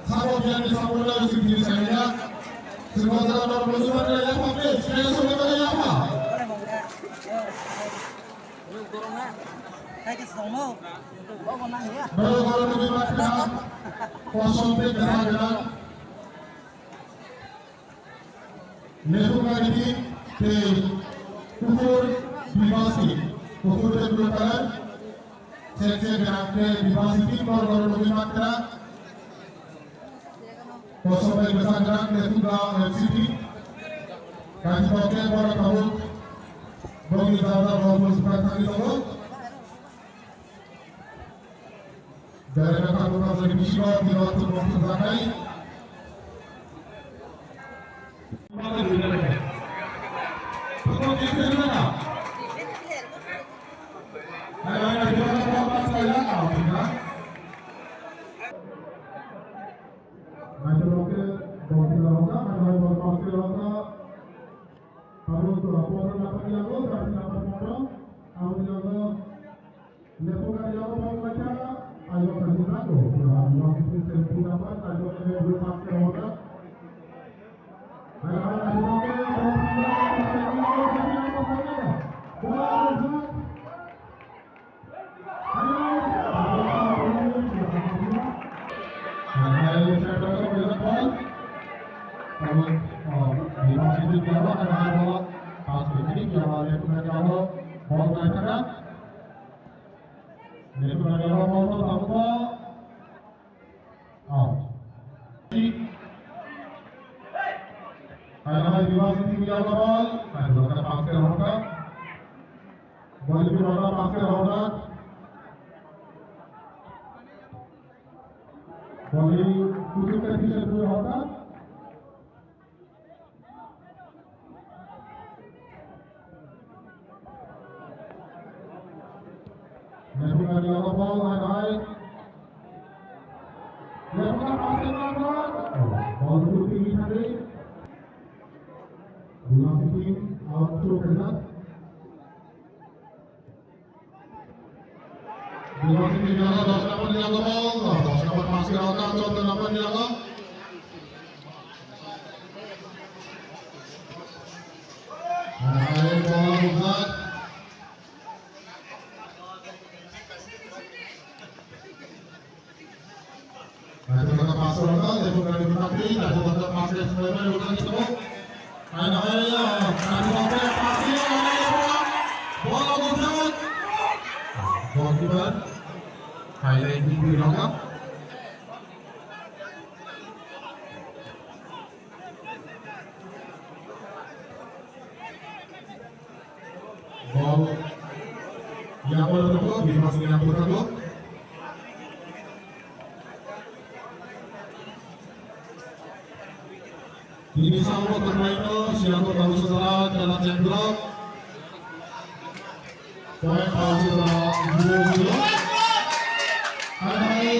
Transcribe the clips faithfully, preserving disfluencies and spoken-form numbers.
Sabo biyan ni sabo na si diri saya. Semua jalan orang menuju mana ya pakai? Saya sudah mana ya apa? Baru baru lebih mati dah. Kosong pek dah dah. Lebuka gini tei kuphur bibasi, kuphur tei blue color. Sek sek gwnang tei bibasi tin bor bor logwi mankha. Kosom bai bwsang gwnang tei fuga M C P. Kathi bokhe borok tabuk bongni jaga bor bor sukha thangwi tongo. Bereka tabuk tabuk bisingo tiro tubuk tujakai. Out. Hai hai, Bima City punya ball. Hai, Bima pakai roda. Ball itu roda, pakai roda. Ball ini pucuk ke sini, roda. Referee ni oro ball hai hai. Referee pass ni oro ball. Ball tu tinggi tadi. Bola sitting out to kena. Dua puluh tiga, dos number ni oro ball, dos number pass ni oro, chauda number ni oro. Hai, bola buka. Naitugkha pass rok, Lebuka ni bwkhak twi, naitugkha pass rok, Lebuka ni bwkhak. Hai, hai, naitugkha pass rok, Lebuka. Ball out. Goalkeeper. Hai, hai, bini bini rok. Ball yang mana tu, di masuk yang putar tu. Ini sama termain tu, siapa tahu sejarah dalam cek blok. Point tahu sejarah dua zero. Hai, hai.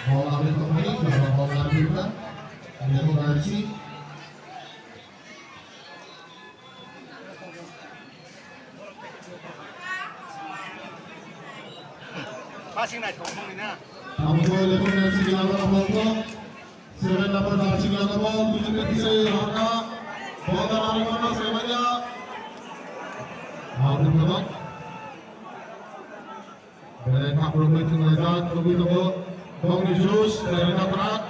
Ball ambil pemain, ball ambil kan. Ada pemain sih. Passing naithok wngmani na. Abo khe lekhoknai sigi langmano ball. Seven number jersey langmano ball. Bijing khe kisa rwkha. Ball da rwkmano semanya. Abo khe. Belai khapurungwi thwnglaijak nugwi tongo. Bongni juice, belai khaprak.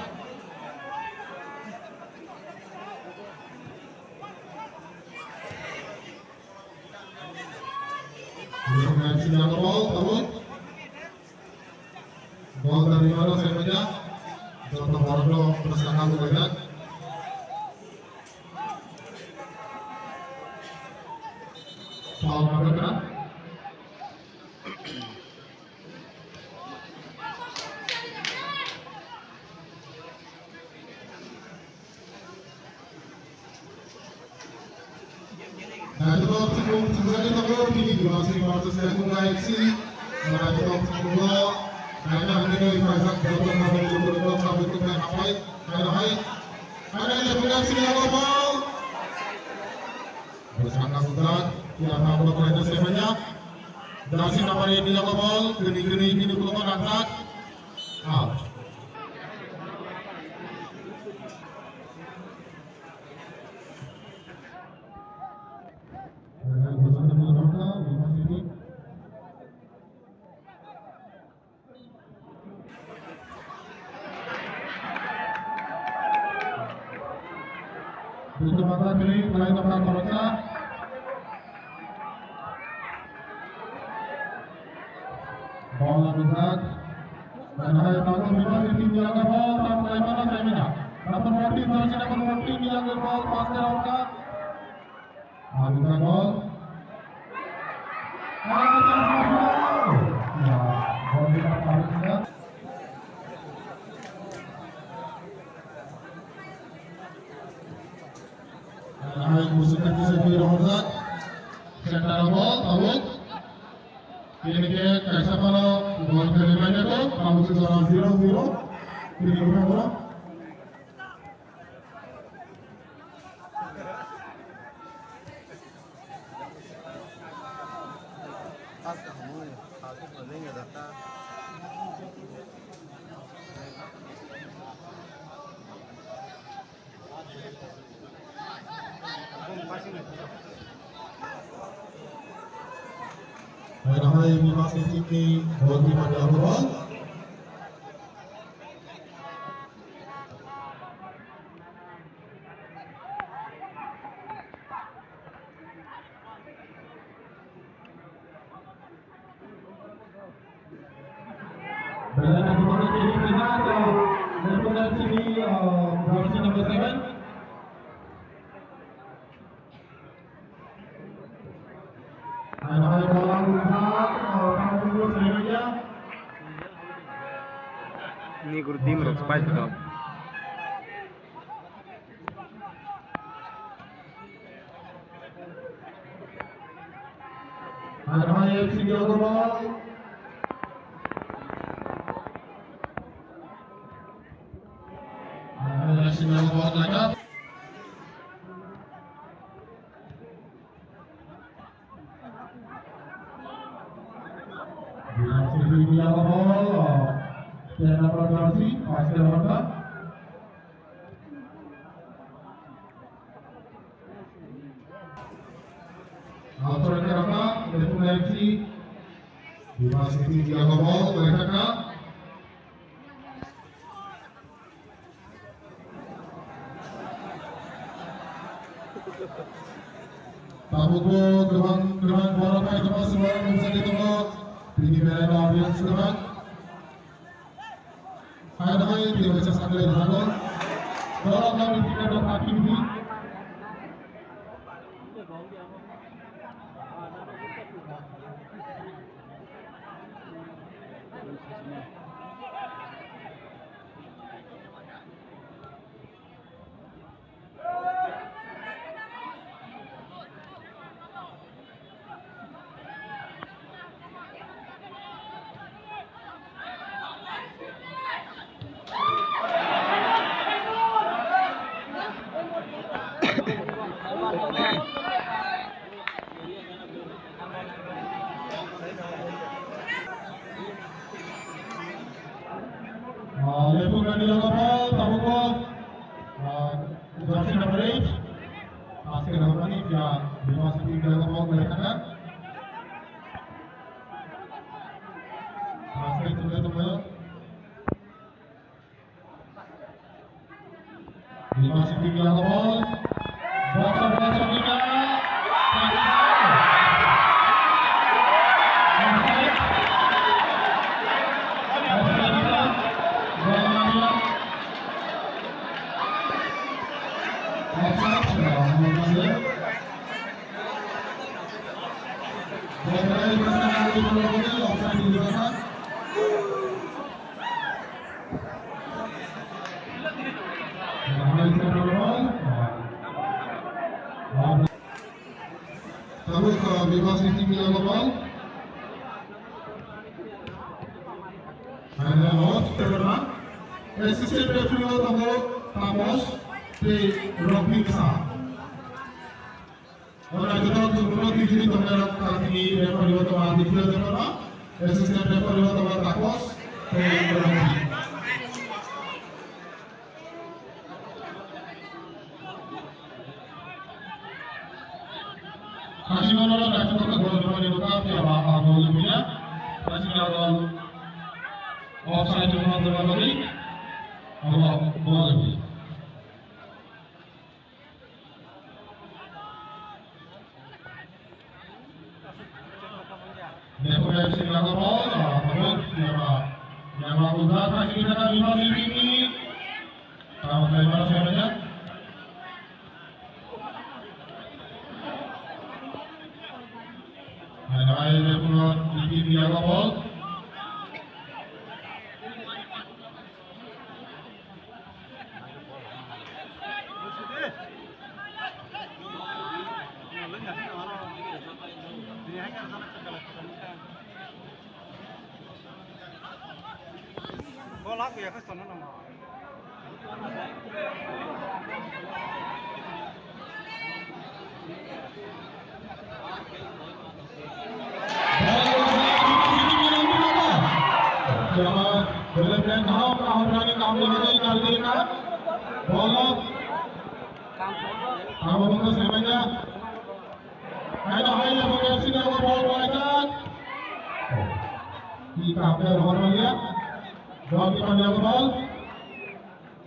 Bong M C ni abo ball, tabuk. Ball dari mana saya baca? Joto borok no bwskango nuglaijak. Foul manjak na? Naitugkha thwngmung thwngjagwi tongo, tini Diwasi versus Lekhoknai F C. Naitugkha thwngmungo naina hwnwi nai phaijak joto naitugkha, naitugkha, naitugkha, hapai, naina hai. Naina Lekhoknai F C ni abo ball. Bwskango bujak, phiya kha borok khlaina se manya. Jersey number eight ni yago ball, kwnwi kwnwi bini ulo nangjak. Out. Duku mata kiri, kiri tongkha khoroksa. Bola bujak. Dan hai tago bima siti ni jaga bol, tam khlai mana sai mina. Number fourteen, jersey number fourteen ni jaga bol, pass khe rokha. Bujak bol. Ya, bol di pass khe rokha. Hai musuh kaki sepi rohorjak. Center ball, tabuk. Kini ke kaisa phano gol khe rwmani tongo, tabuk se jora zero zero. Kini ke phano. Hai, hai, bima siti ni bol di mani abo bol. Belai no bini kiri pihak, uh, Nepal F C ni, uh, jersey number seven. Hai, hai, bola bujak, uh, Nepal F C ni. Ni guru team rok spike dok. Hai, hai, F C ni bol. Hai, hai, F C ni bol, like up. Bima siti ni bol, oh, ten number jersey, pass khe rokha. Outside khe rokha, Nepal F C. Bima siti ni bol, like up. Tabukbo kwbang kwbang borok phai tongo, swmai nukjagwi tongo. Tini belai no audience kwbang. Hai hai, tini kaisa sakle jago. Borok no tini no kaki di. Ah, Lepung Rani Rangapal, tabukbo, ah, jersey number eight. Basket number eight, ya, Bima Siti Rangapal, mereka kan. Basket sudah semua. Bima Siti Rangapal. Box, box, box, Tabuk, uh, Bima Siti Mila Gopal. Assistant referee o tongo Taposh tei Rofik Sa. Ora joto chwngno twijini tongnai rok, tini referee o tongo Aditya Debbarma, assistant referee o tongo Taposh tei Rofik. Khasima no dakti kok gol rwmani bwkha phiya ba a gol wngya. Khasima gol offside wngma jora bagwi abo gol wngya.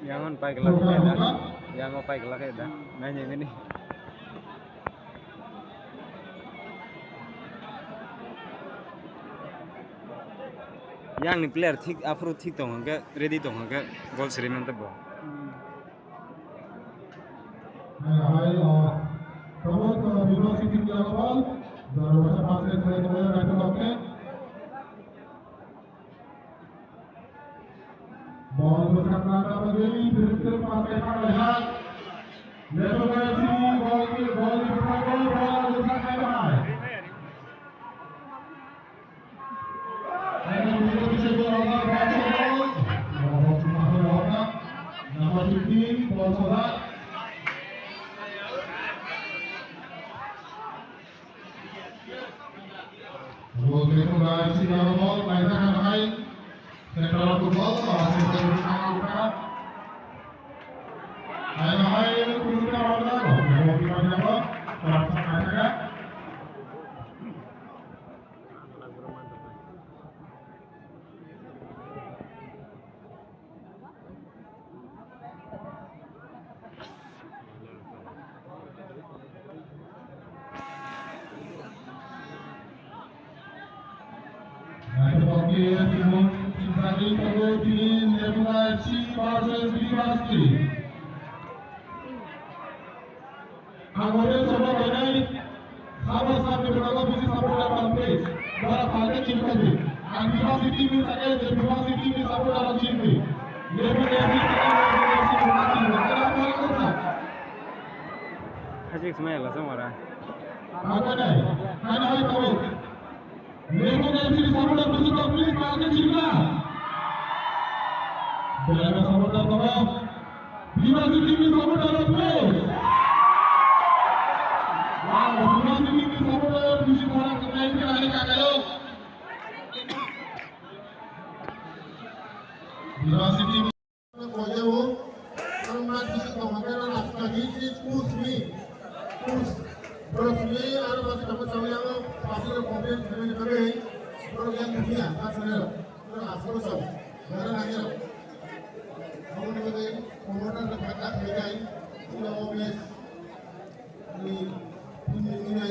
Yang on paigla khe da. Yang o paigla khe da. Nai nai mini. Yang ni player thik, aphuru thik tong hwnkhe, ready tong hwnkhe, goal siri man tabo. Hai, hai, oh. Promote, uh, Bima City ni ball. Jora basa pass khe, khe, khe, khe, khe, khe. Ball bwsakna bagwi direct pass khe thang laijak. Level by three, ball ki, ball ni bwskango, ball bwsaknai bahai. Number fifteen, ball sojak. Ball khe thumbai, sini abo ball, naijak kha bahai. Central football, ah, central football kha. Hai bahai, kudu kha wala, ball khe thumbai abo, corruption naijak kha. Ang ore soba bainai, sabo sab ni bwrwgo bisi support da phan, please. Bora phalke chini kadi. Ang Bima City ni sake je Bima City ni support da chini. Lebu lebu. Hajik smai la samara. Ang ore nai, nai nai tabo. Lebu F C supporter bwswk tong, please, palke chirna. Belai no supporter tongo. Bima City ni supporter rok, please. Wow, Bima City ni supporter bisi khorang kwnai khe ani kakayo. Bima City. Koyao, ang ma kisi tong hake na nasta di si push me, push, push me, ano ma kisi tong hake na pasi na kopi kami kami, pero yang dunia, tak sana, pero asal so, gara lagi, kamu ni kata, kamu nak nak kata kaya, ini omes, ini, ini, ini.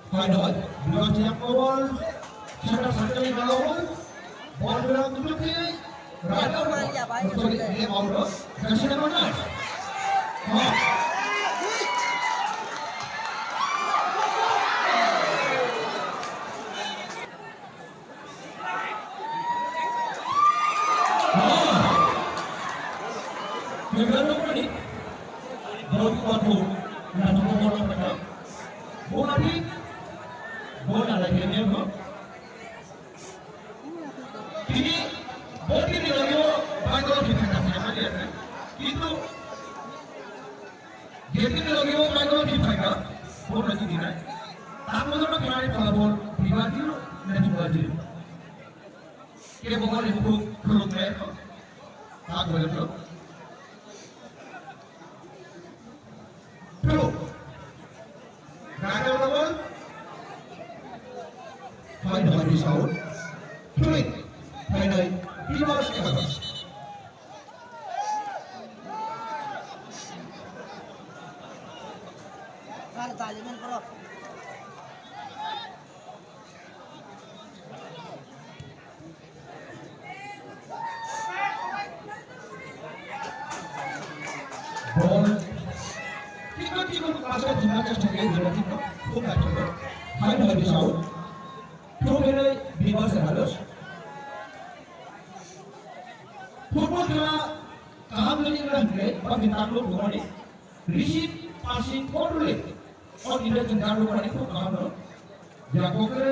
Hai noi, bwrwi chaya kobol, sakha sakha ni kobol, bol bwrang kuchuk khe, right out, sorry, left out, jaise number nine. Tini botini lagio Michael Kiphaka saimani ase. Kintu Jeti ni logi o Michael Kiphaka, bol na chini nai. Tamo jono khilari phalabol, Bima zero, Nepal zero. Ke bokol ni buku khuluk nai ko. Tak boleh bro. Bro. Gagal bol. Hai, hai, saud. Bro. Hai, hai. Bima sekarang. Thangwi jora thikno khum naithokno hai hai bisao. Thokhelai bima se halos. Football khela kaham nini gra hingke bangni taklo bumani. Receive, passing, control. All India jeng taklo bumani khub kaham no. Ya kokre.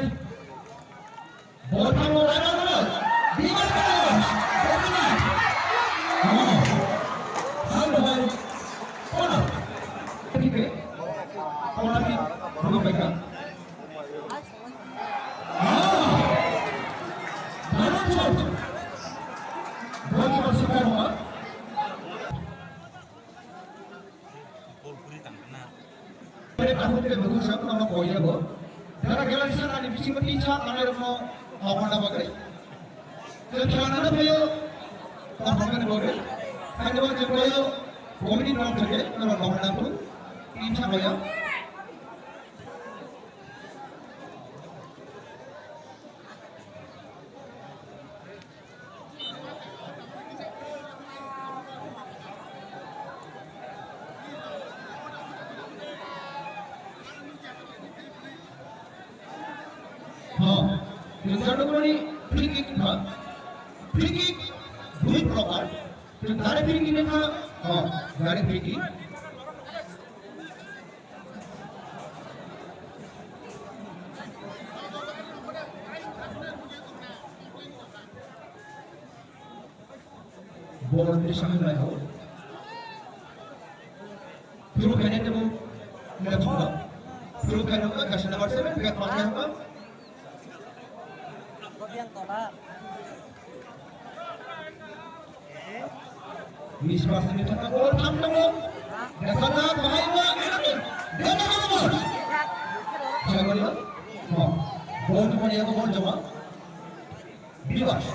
Bol thanglo rai rai rai. Bima se halos. Bol thanglo. Hai hai. Kona. Thik hai. Kona thik. Ruko beka. Jara galaxy ani bisingo tin sak manai rokno okhorna bagwi. Tei khlana no phaio, okhorna bagwi. Haino je phaio, committee rok theke, norok okhorna phuru tin sak phaio. Ha, Rizal Dukmani free kick ha. Free kick dui prokar. Direct free kick ha. Ha, direct free kick. Bol ni sahai lai ho. Through khaina tebo. Through khaina ka kasana barse ka pasna ka. Miss pass ni thangna bol thang tongo. Defender bahai ma. Defender bol. Saya bol. Bol tu mana ya bol jawab. Viewers,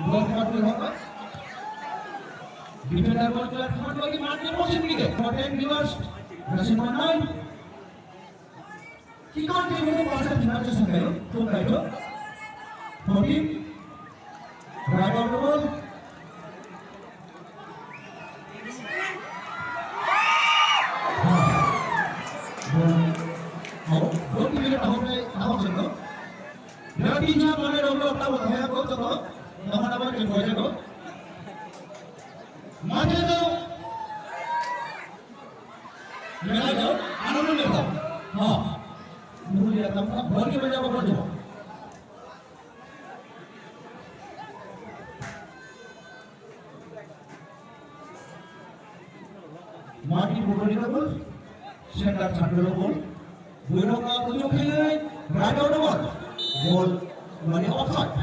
bol thang tongo. Defender bol thang tongo. Martin Mosin ni ke. Important viewers. Nasi Manai. Kikon ke mung pasal tinggal tu sampai tu baik tu. Fourteen. Right on the ball. Ball. Oh, ball ni tahu ke tahu sih tu. Berarti insan mana dong lo tahu saya kau tu tu. Nama nama ke kau jago. Mati tu. Mela jao, ano no mela. Ha. Nuru dia tamka, bol ke baja ko bajo. Mati bugori ko bol, center chandro bol. Buino ka kuchuk khe, right out ball. Ball, mane offside.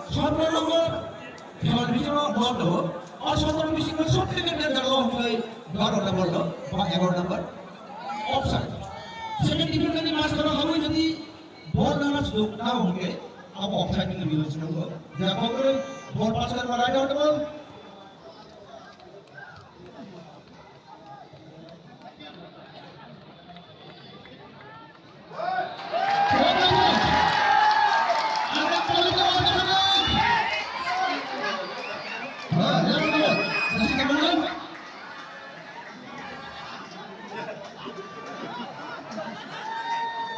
Sotro number, khela bisingo ball do. O sotro bisingo sob theke danger lo hwnwi baro number lo, ba egaro number. Offside. Second defender ni maskaro hawi jodi ball nana suduk na hwnke, abo offside ni bisingo. Jakob ball pass kar right out ball.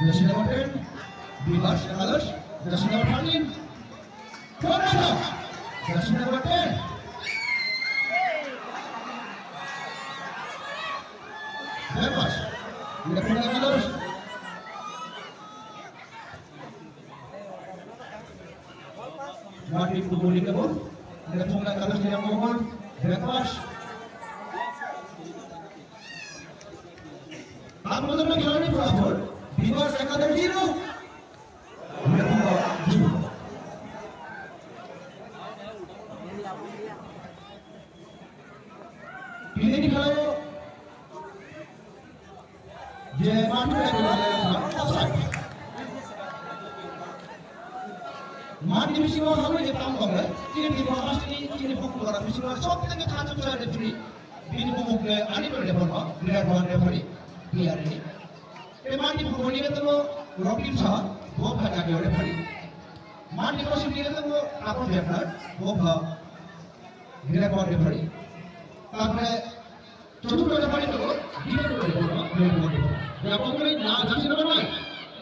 Jersey number ten, Bibas Kalos, jersey number thirteen. Jersey number ten. Breakfast. Breakfast. Martin Kubuli Kebon. Breakfast. Breakfast. Ang motor na khelani phulaphul. Bibas Academy zero. Tini ni khelao je Martin offside. Martin bisingo habwi je tam tongo, tini Bibas ni tini phung tora bisingo sob theke khachuk sa referee. Bini bumung ke ani to level ma, grade one referee, B R ni. Te mani phungoni le tamo Robin Saha, bo pha jagao referee. Mani kosi ni le tamo Tapan Jepnar, bo pha grade one referee. Tapore chotuto referee to, bini to referee. Yapon kali na jasi na bai.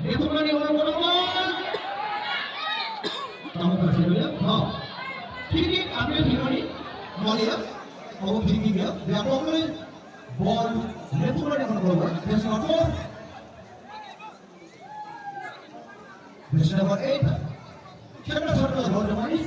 Itu kali orang orang. Kamu kasih dia. Ha. Kiki kami himani. Malia. Kamu kiki dia. Yapon kali. Ball. Itu kali orang orang. Dia satu. Jersey number eight. Kemana satu ball kemana?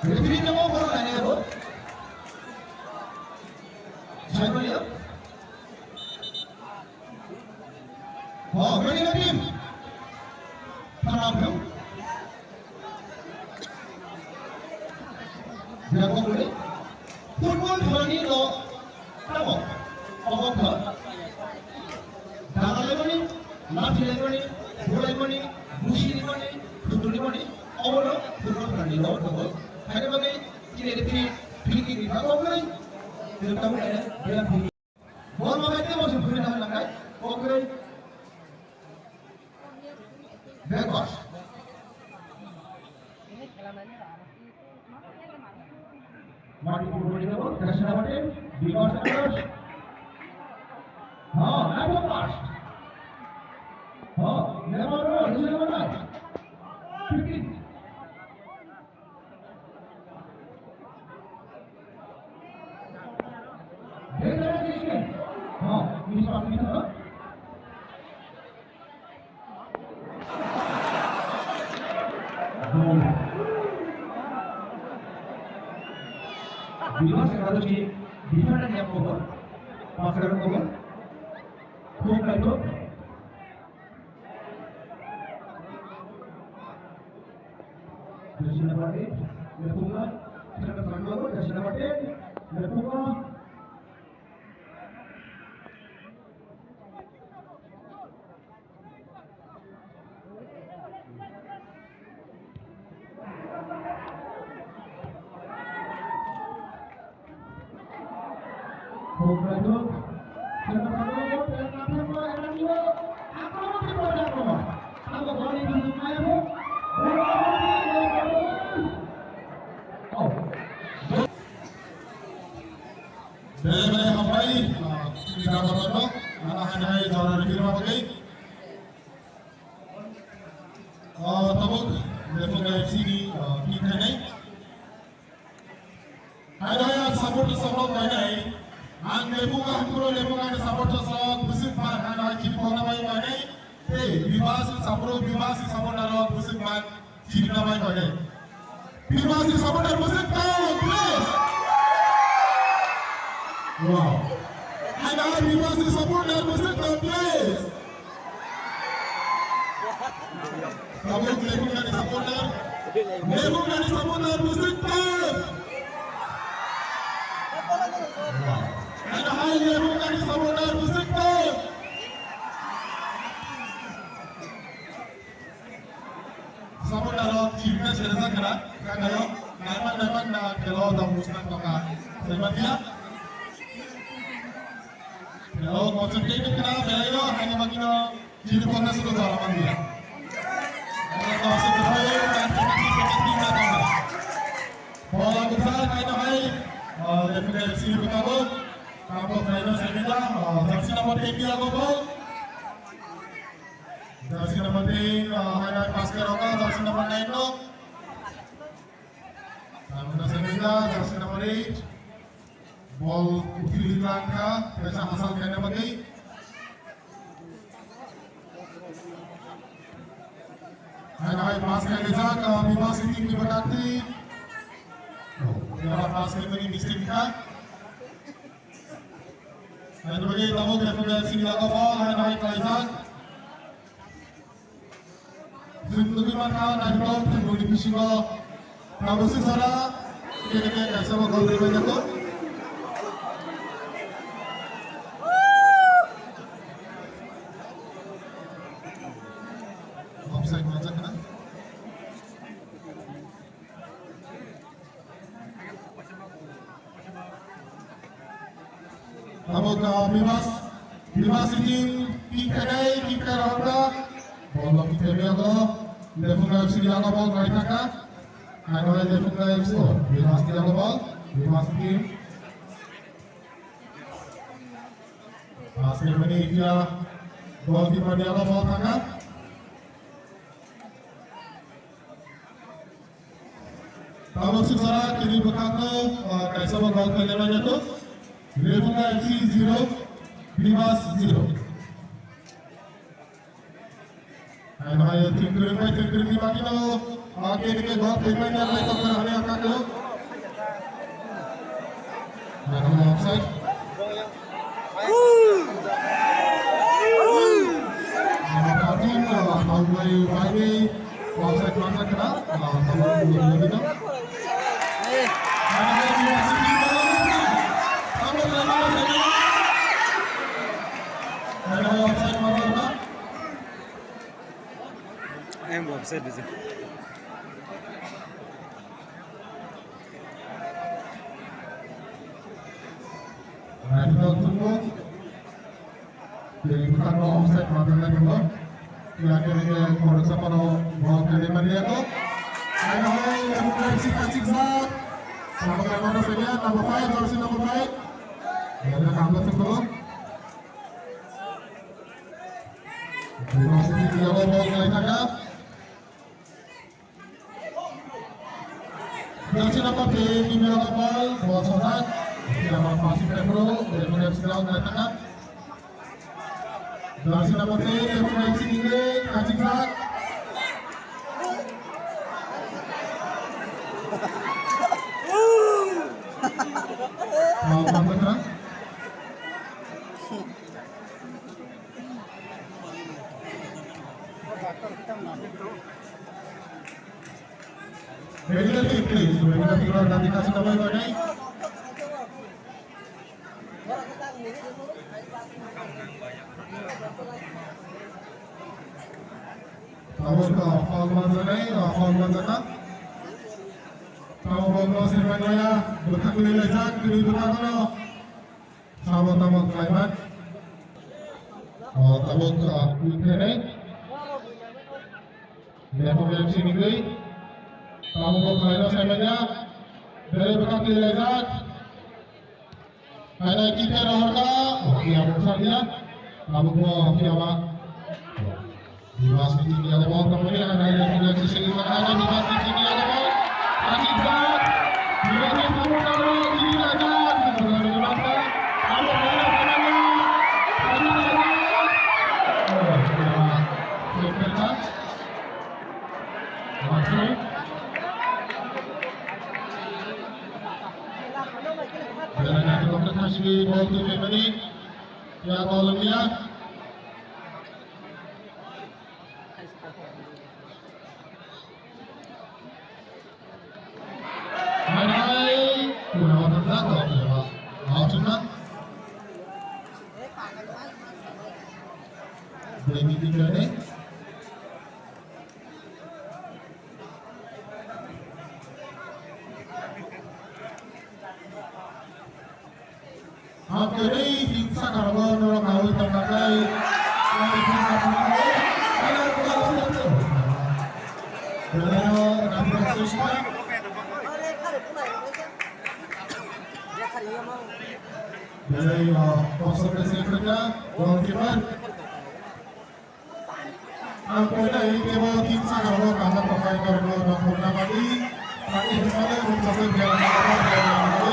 Referee no borok lainai abo. Saimanya. Oh, ready na team. Thanam phim. Football khelani no tamo. Obo kha. Dana lemani, lathi lemani, bol lemani, busi lemani, thutu lemani, obono football khelani no tamo. Khaina bagwi chini referee free kick ni bagwi okroi. Tamo khaina bela free. Bol makai tamo se phuri na lakai okroi. Back pass. Mati purbo ni tamo, jersey number ten, Bikash Akash. Ha, number pass. Ha, number one, jersey number nine. Fifteen. Bekash Akash. Ha, ini sepatu kita, ha? Bikash Akash ni defender yang over. Pasal over. Home line up. Jersey number eight, Lepunga. Jersey number ten, Lepunga. Bele bele hambai, ah, chini grama rok, nana hai hai jora rikirma bagwi. Ah, tabuk, Lepunga F C ni, ah, team khainai. Hai hai, ang support rok painai. Ang Lepunga hampuro Lepunga ni support rok bwswk phan hai hai, chini pogna bai painai. Hey, Bibas ni support, Bibas ni support rok bwswk phan. Chini na bai koi. Bibas ni supporter bwswk tong, please. Wow. Hai hai, Bibas ni supporter bwswk tong, please. Tabuk Lepunga ni supporter. Lepunga ni supporter bwswk tong. Wow. Hai hai, Lepunga ni supporter bwswk tong. Supporter rok chirikna serajak khna, kakayo, naiman naiman na khelo tong musnang tongkha. Saiman dia. Khelo concentrate khna, belaino, haino bagino, chiri pokna sudo jora man dia. Bola kusa, haino hai, ah, Lepunga F C ni tabuk, tabuk haino semida, ah, jersey number ten dia go ball. Jersey number ten, uh, hai hai pass khe rokha, jersey number nine no. Tamuna Semida, jersey number eight. Ball uthili langkha, kaisa hasal khaina bagwi. Hai hai pass khe rijak, uh, Bibas team ni batati. Oh, ya pass khe mani mistake kha. Hai bagwi tabuk F C ni yago ball, hai hai kaijak. Jwng tugwi mankha, naithotok, thwngmungni bisingo. Tabuk se jora, kene kene kaisa bo gol rwbai jago. Tabuk, ah, Bibas, Bibas team kick khainai, kick khairokha. Bol no kick khaimaya ko. Lephunga F C ni yago bol khaithaka. Ano Lephunga F C, oh, Bibas ni yago bol. Bibas team. Pass khaimani Ifya. Goalkeeper ni yago bol thaka. Tabuk sijora kini bwkhakno, ah, kaisa bo goal khainai manya tok. Lephunga F C zero, Bibas zero. Hai, hai, thwngkwrwng bai thwngkwrwngni bagwino, ah, kini khe goal khaimani yago tok khe hwnwi ang kha khe. Offside. Em, offside. Naithok thwngmung. Tei bwkhakno offside manjaknai tongo. Tei akhe nini khoroksa phano bol khainai manliya kho. Aino hai, number five si kachikjak. Number five mano saiya, number five, jersey number five. Yana kangma thwngmung. Tei bol khainai thangkha. Jersey number ten, Kimia Gopal, bol sajak. Jersey number pasi Pepro, F C ground naitaka. Jersey number ten, F C ni kachikjak. Bol sajak. Medical team, please. Medical team, nanti kasih tambahin lagi. Tabuk, ah, foul manjaknai, ah, foul manjakha. Tabuk bol no sirmani ya, bwkhak kwlwi laijak, kwlwi bwkhak no. Sabo tamo khlaiman. O, tabuk, ah, kwlwi khlainai. Lephung F C ni gwi. Tabuk bo khlaino saimanya. Belai bwkhak kwlwi laijak. Khainai kick khe rohorkha. Oke, abo sakya. Tabuk bo oke, ama. Bibas ni team ni yago bol tongmani, ang hai yang punya sisi lima kali Bibas ni team ni yago bol. Kachikjak. Bibas ni support aro, team ni raja. Abo kali raja. Kachikjak. Oh, ya. Save kha. Maksud. Belai naithok khe Khasmi bol twi phaimani. Ya, bol wngya. Hai, hai. Pura wata jago, ya. Mau cuma. Demi tiga nih. Ang kwrwi himsa karabo norok nawi tongnakai. Belai o, belai o, kosok khe se kwrwngkha, goalkeeper. Ang koinai tebo tin saka o kama tokai kormo nongkhorna bagwi, tangwi hwnmale mungsa se bera nangkha, bera nangkha.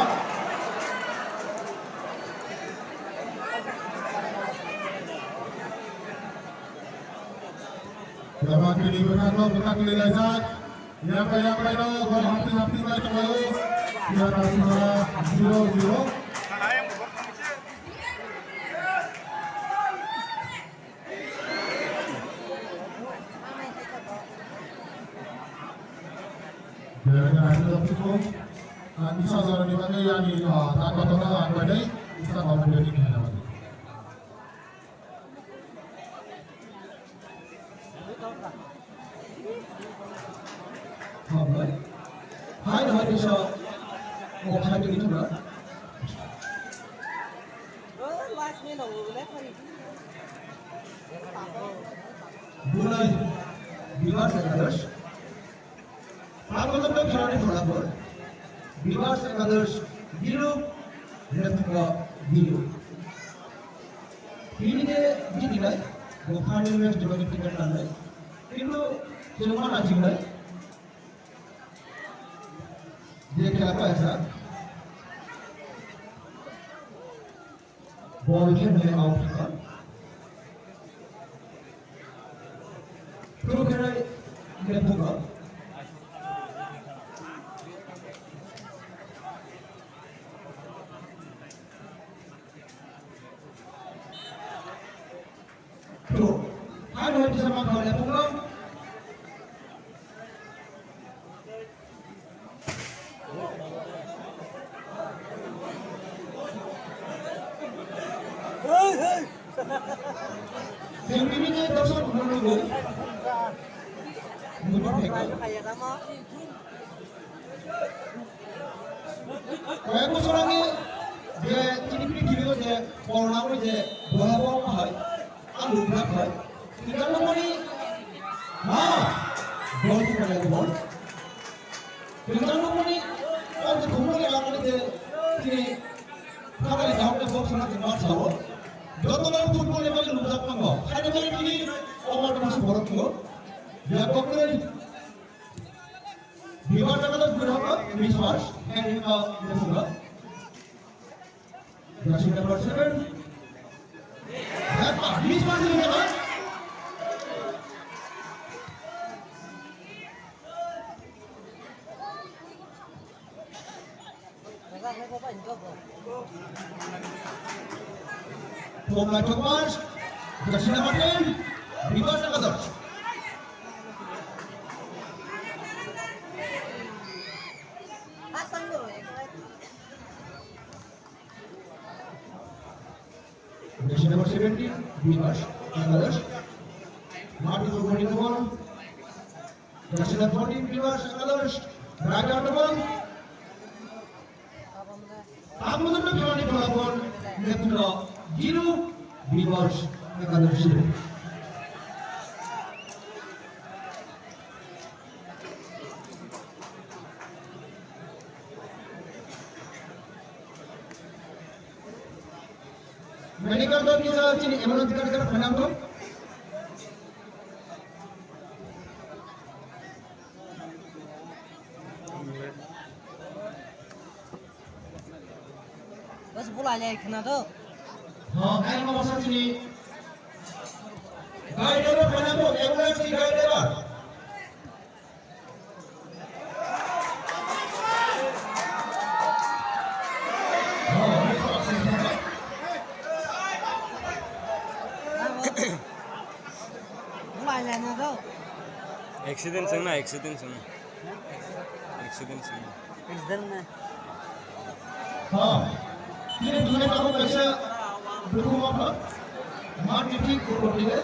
Jaba kini bwkhakno bwkhak lilaijak, yapai yapai no gol hapti hapti bai tonglaio, ya ta sijora zero zero. Ani sajorani bagwi ani, ah, tak kotorno ang bai dai, isa babo beri kena bagwi. Hambai. Hai, hai, bisa. Oh, hai, ini juga. Bunai Bibas Ekadosh. Pablo Pherani Pholapur. Bibas Ekadosh. Biru. Reptha Biru. Ini ke di nilai. Bukan ini yang coba kita nilai. Itu cuma aja nilai. Dia kira apa ya, Sir? Ball khe belai out kha. Throw khe nai le phuka. Throw. Hai hai kisa ma thang le phuka. Kaya bosor age je chini pini kiri je corona je boha boha hai. Ang lubrak hai. Tinggal nokni. Ha. Bol tu kaya bol. Tinggal nokni. Ang tu khumul ke lakni de. Tini. Kata ni jawab na box na tempat sao. Joto na football ni bagi lubrak nanggo. Hai na bagi tini. Omar tu masih borok tu. Ya kok ni. Bibar jaga tu guna apa? Mismatch. Hai ni ka ni buka. Jersey number seven. Hebat, miss pass ini hebat. Pemain Thomas, jersey number ten, Bibas Ekadosh. Jersey number seventeen, Bibas Ekadosh. Martin Gurmani Gobor. Jersey number fourteen, Bibas Ekadosh. Right out the ball. Tamudun Pherani Pholapur. Neptro. Zero. Bibas Ekadosh zero. Medical team ni jaga chini ambulance gari gari phaina tongo. Bas bulai lai khna do. Ha, ai ma basa chini. Gari driver phaina tongo, ambulance ni gari driver. Accident sengna, accident sengna. Accident sengna. Accident na. Ha. Tini dune tabuk kaisa dukhu wngkha. Ma titi kurbo tile.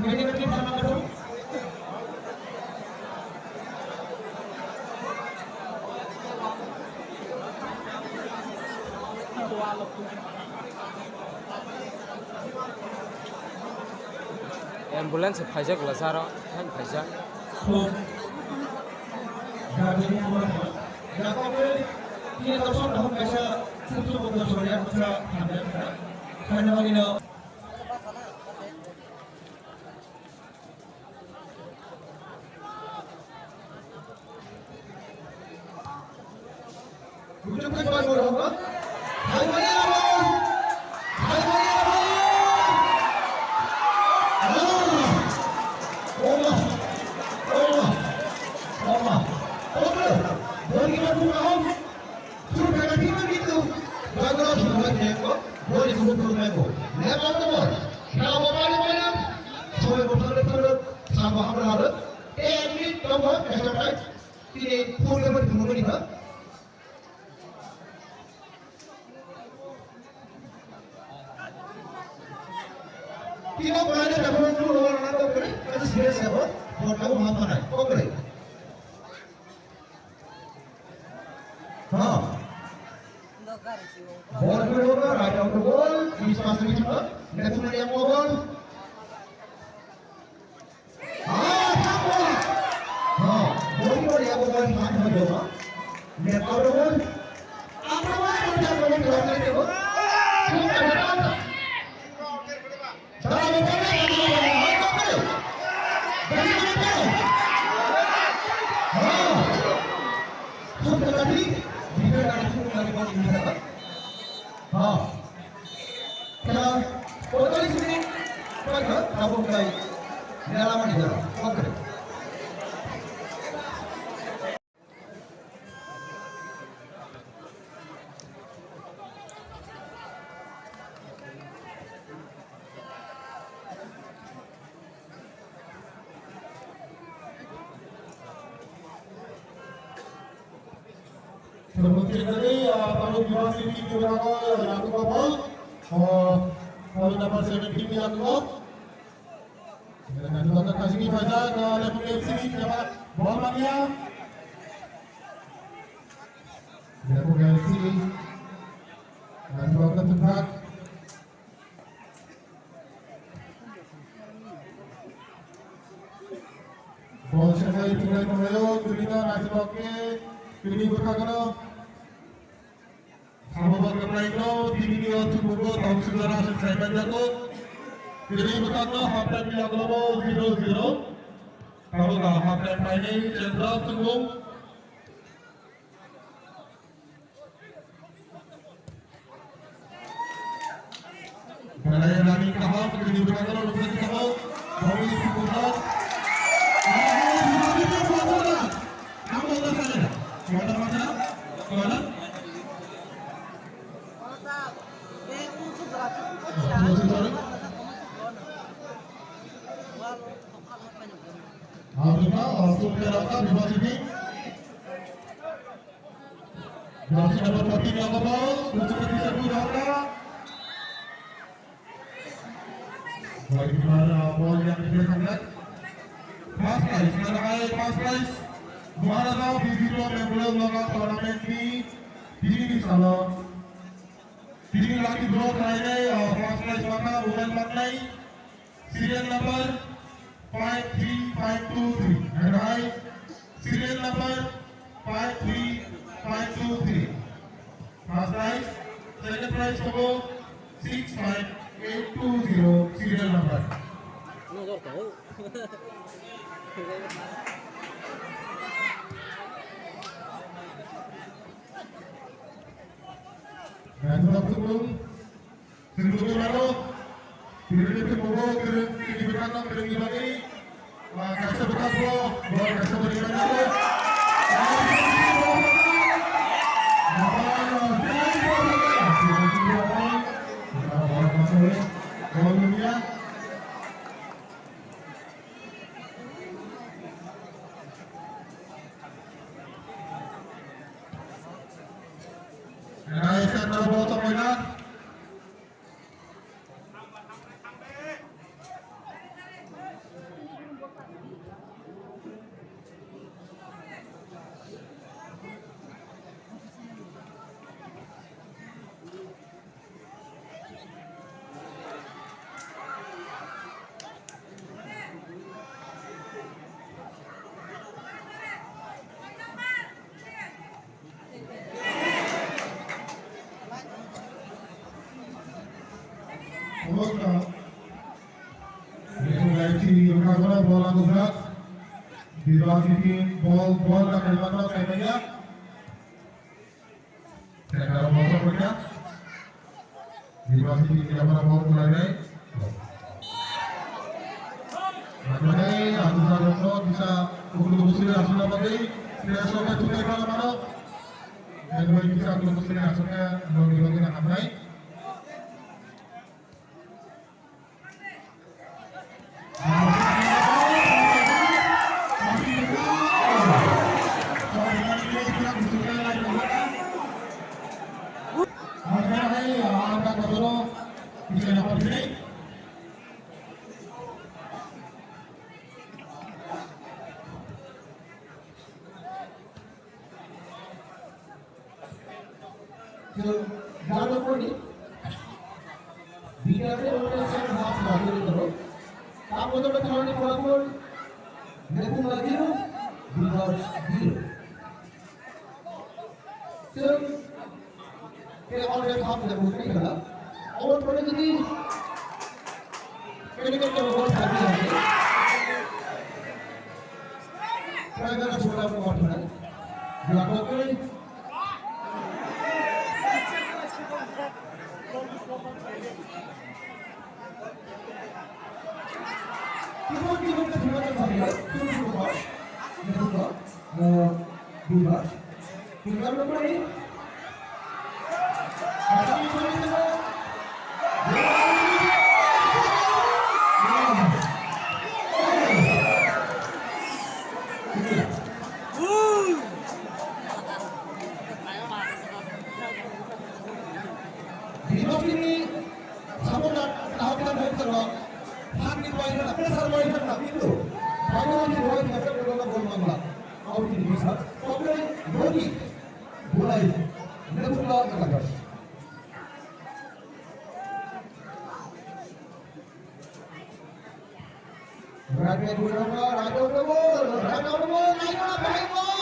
Medical team sana betul. Ambulance phaijak lasaro, thank phaijak. Tini phone number phone number diba. Tini phone number phone number na to kore, kasi serious hai bo, phone number ma phone hai, ko kore. Ha. Bol Secretary, ah, Tarun University, Tibirago, Yakub Babu, ah, Tarun number seventeen, Yakub. Nanti bakal kasih ni fajar, ah, Level F C ni siapa? Bol mania. Level F C. Nanti bakal tebak. Bol sekai tulai tonglaio, tini no naisibok khe, tini bwkhakno. Sabo bwkha naino, tini ni o tubugo, tong sujara, sing sai manjago. Tini bwkhakno, half time ni aglobo, zero zero. Sabo ka half time painai, chendra tubung. Belai running kaham, kini berangkat, berangkat kaham. Bagi si putar. Kamu dah sana. Mana, mana? Mana? Apa, apa, apa, apa, apa. Jersey number fourteen, Yangaba, Kuchukati Sebu Dhaka. Bagi mana ball yang dia sangat. First prize, mana hai first prize. Maharaja Bibitwa Memorial Naga Tournament ni tini ni salo. Tini lucky draw khlainai, uh, first prize maka, women maknai. Serial number five three five two three. And I, serial number five three five two three. First prize, second prize hobo six five eight two zero serial number. Nangkukung. Sendiri mano, diri itu bobo, kiri, kiri bintang, kiri bagi, ah, kaisa bintang bo, bo kaisa bagi bagi bo. Kaisa no bo to mena. Bol, bol, bol, bol, bol, Tekaro motor pekka. Di bawah sini kita mana mau mulai, guys? Mulai, aku bisa, bisa ukur-ukur sini langsung dapat, guys. Tidak sampai tunai kalau mana. Dan bagi kita ukur-ukur sini langsungnya mau dibagi nak mulai. Chwng Jadavpurni Tamo jora kharani pholaphor, Nepung Lagiro, Bibas Giro. Chwng khe already half level khe khala. Obo pore jodi kene kene bol thangwi hwnwi primary school-o bol thangwi. Jora khe Bini samung nak tahu kita baik terus. Hak ni baik nak, pressure baik nak, itu. Baik ni baik nak, kita boleh ngomong lah. Kau ini bisa. Kau ini body. Boleh. Ini pun lawan kita, guys. Raja Guru, Raja Guru, Raja Guru, Raja Guru.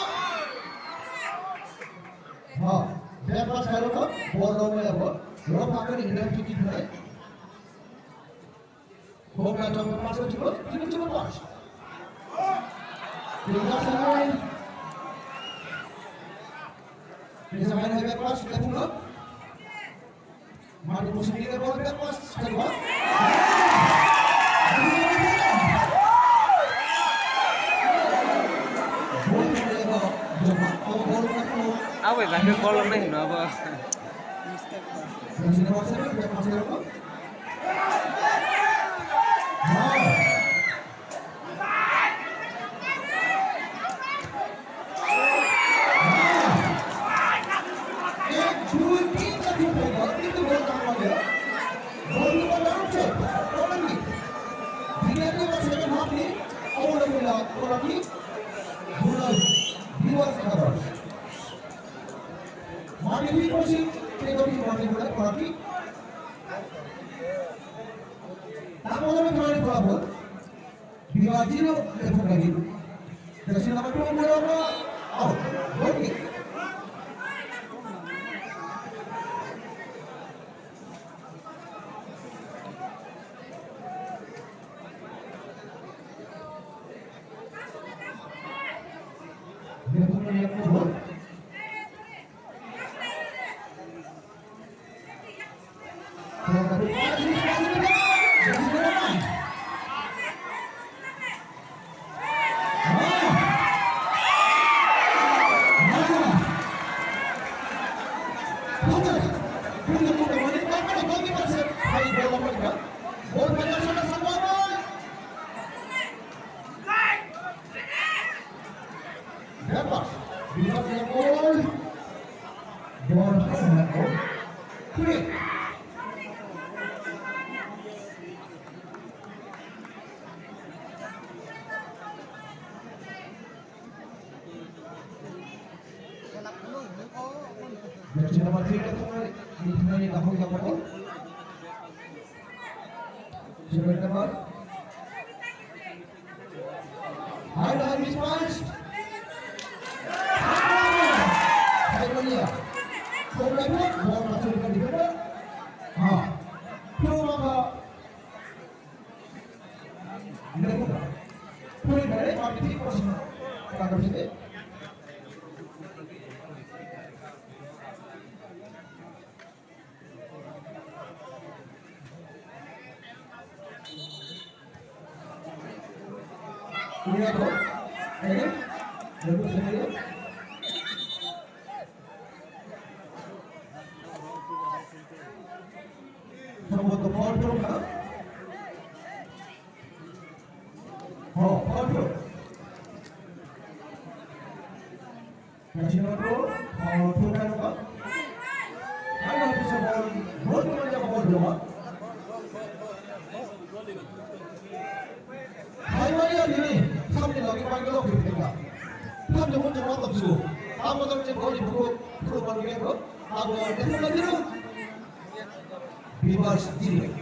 Ha, dia pas kalau tu, bol rong ya bol. Lo pakai di dalam cuci boleh. Kok na jom pas cuci boleh, cuci boleh pas. Tinggal sini. Bisa main hebat pas, kita pun. Mari musim ini bol bebas, kedua. Awe, lagi kolom nih, no apa? Tamo na kawai pura bo. Biwa jino le phung lagi. Kasi nama tu mo mo. Oh, okay. Le phung lagi mo. Bebas, bebas yang gol. Gol, gol. Klik. Jersey number three ka thumnai, ni thumnai ni dakhok ya pokok. Jersey number. Hai, hai, miss pass. Hai, Maria. Thumnai pun, ball masuk ke defender. Ha. Thumnai pun. Sambut foul thung kha. Oh, foul thung. Kasino thung, foul thung kha. Ano bisa foul, foul thung kha, foul thung kha. Hai maya nini, samni lagi panggil oke tinggal. Samni muncul mantap su. Apa tu cek foul di buku, buku panggil ko. Apa yang lagi tu? Bebas diri.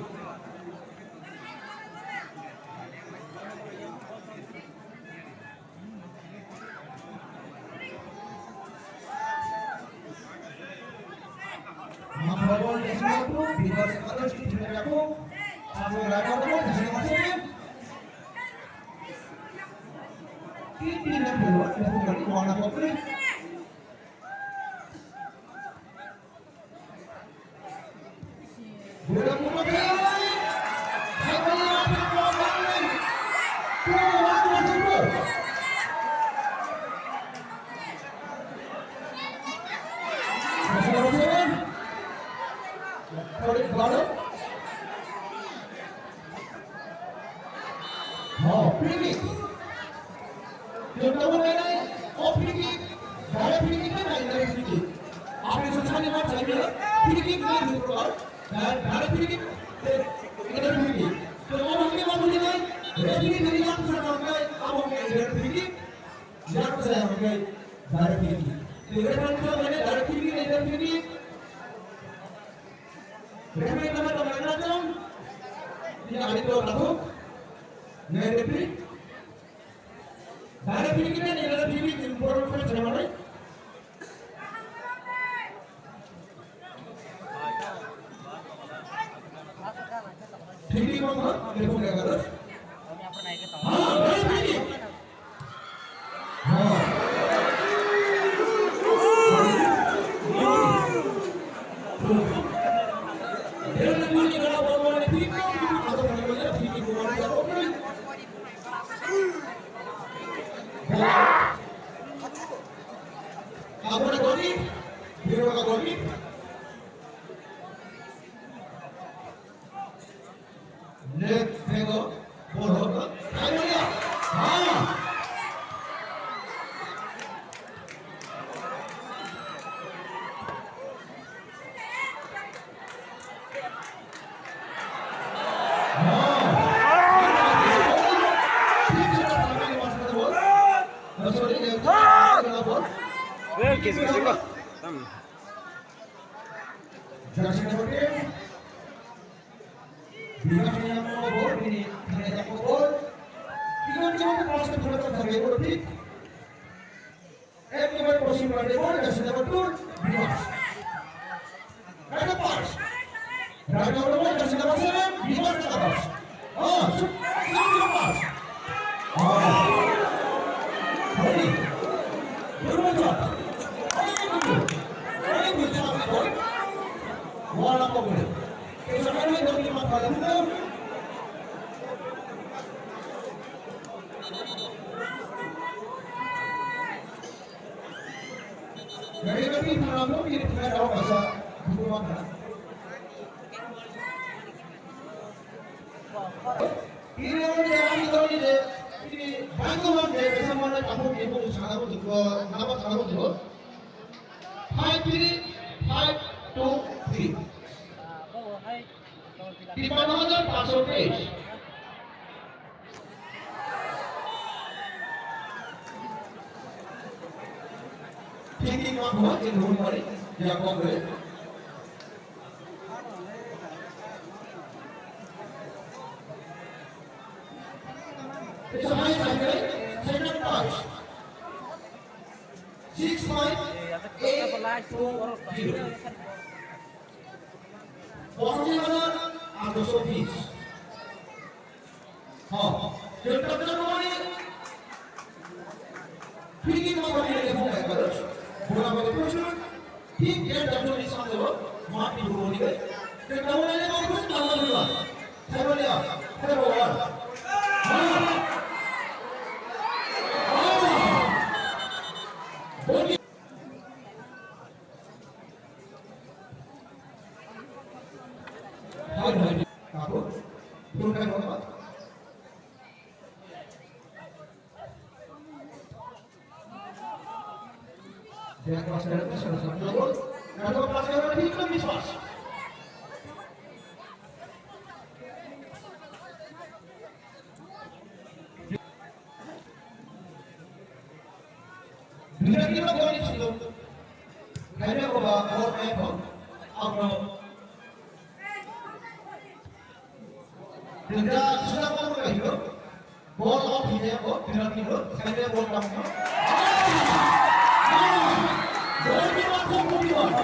Free kick. Jotto bo nai nai, o free kick, direct free kick na indirect free kick. Apni sosani ma chai mile, free kick na dui prokar, direct free kick, indirect free kick. To o hwnkhe ma bujhi nai, referee ni yang sa jang nai, abo hwnkhe indirect free kick, yang sa jang nai, direct free kick. To referee ni jang nai, direct free kick, indirect free kick. Referee nama tama na jang, ini ahli to tahu, nai referee. Dara piri kene ni dara piri ni borok khe chwng manai. Piri ko ma, piri ko ma. Ha, dara piri. Ha. Abona goli, biro ka goli. Next bego, boro ka, Kailalia. Ha. Ek number crossing bar, number two, reverse. Right pass. Right number one, jersey number seven, reverse number. Oh, shoot. Shoot, shoot, pass. Oh. Ready. Good one, sir. Very good. Very good job, boy. One up, boy. It's a very good game, boy. Gari gari thangrang no bini thangnai rao kaisa bukuma thang. Bini abo je ani dol ni je bini bangma je kaisa manai takhuk ni bung sana bo jukho naba sana bo jukho. Five three five two three. Tipanno hajar panchsho teis. Thinking ma bo je room mari ya ko gre. It's a high second, second touch. Six five eight two zero. Pochanno hajar aatso bis. Ha, Doctor Chakmani, free kick number ni level ekar. Bola bagi Prashant, thik dead doctor ni samne lo, mati buru ni. Doctor Chakmani ni bagi Prashant, Alhamdulillah. Saya boleh ya? Saya boleh. Ha. Ha. Bagi Hai, hai. Aku. Bukan apa? Dia kelas dalam, salah satu gol. Kalau pas dalam, itu lebih pas. Dujak ni bok ni silo. Kaiya ko ba bol mai ko. Abro. Dujak sudah ko ko hilo. Bol out hile ko, dujak ni lo. Kaiya bol kam ko. Bol ni bok ko ko.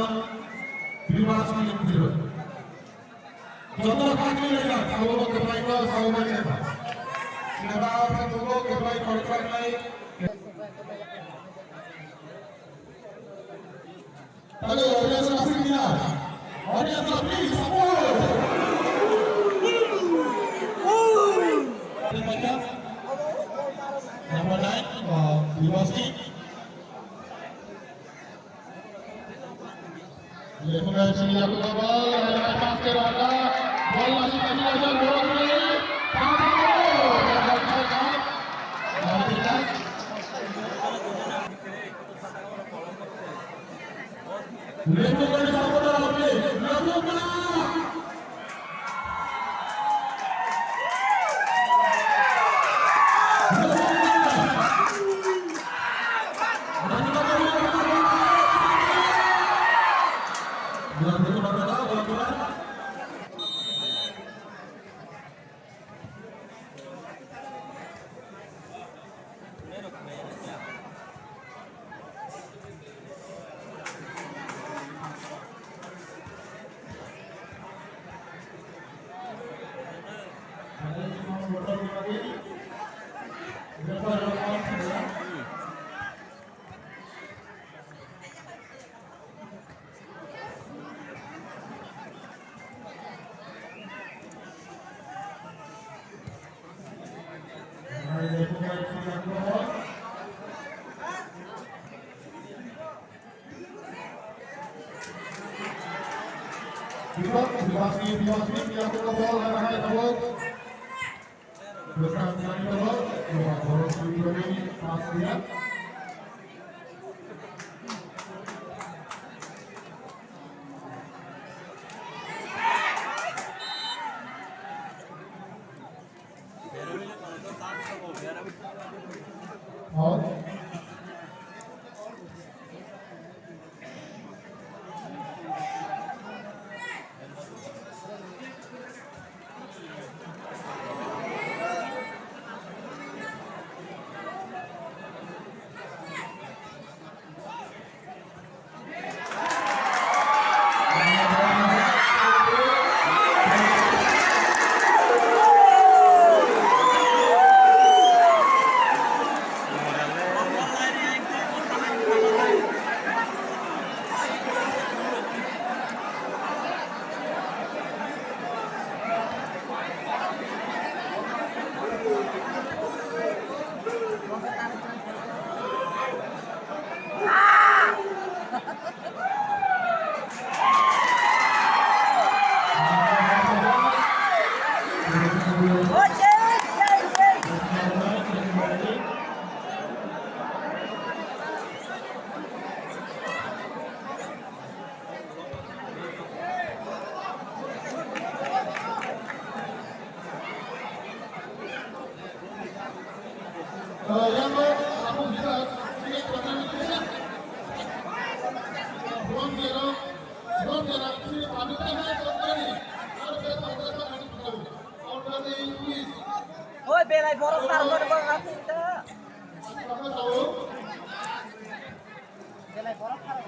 Bimasi Phiroi. Joto kagwi laijak, sabo bo kwplai ko, sabo bo chekha. Sinaba, sabo bo kwplai khoroknai. Hello, audience, asik mina. Audience, please support. Number nine, uh, Bimasi. Left back sini aku kabel, ada pass ke Raga. Bola masih kasih aja, bola kembali. Pass ke Raga. Left back supporter, left back. Oi, belai borok tar mani borok asing ta. Belai borok tar.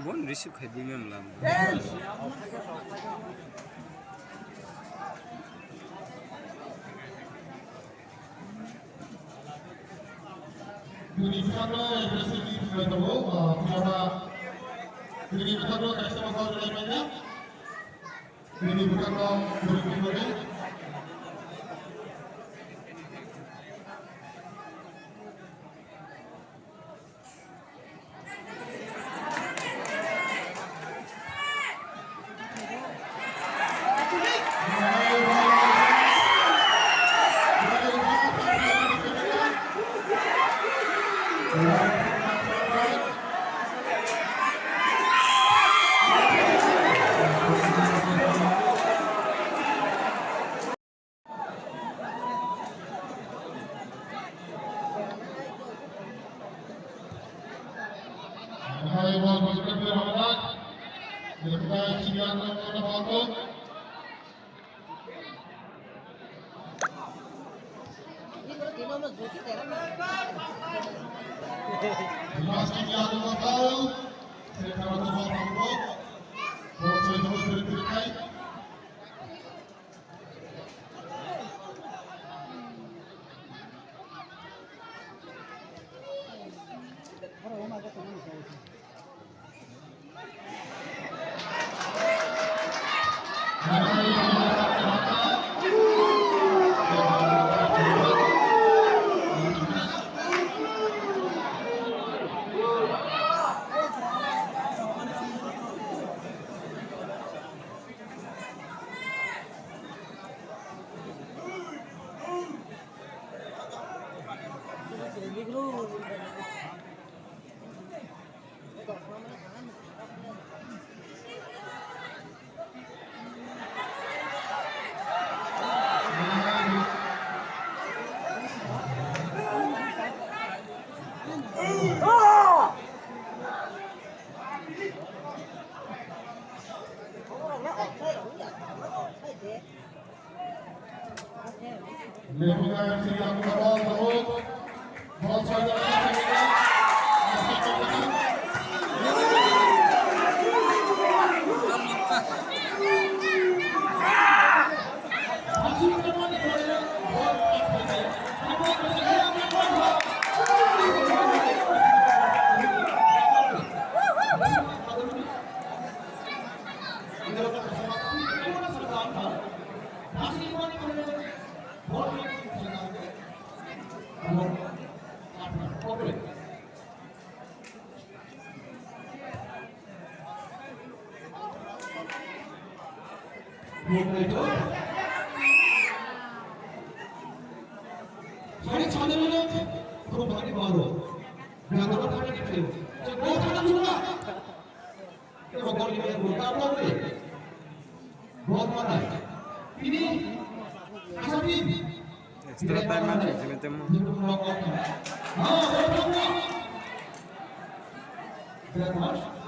Bon receive khai di mem lam. Bini bwskango aggressive team wngwi tongo, ah, phiya ba bini bwskango kaisa bo goal rwlai manya. Bini bwskango bwrwi team rwdi. Hari channel ini kurang banget di bawah. Yang mana tadi itu? Saya bawa tangan semua. Kita bakal ini buat apa nih? Buat mana? Ini kasih. Extra time aja, sebentar. Ah, buat apa? Buat apa?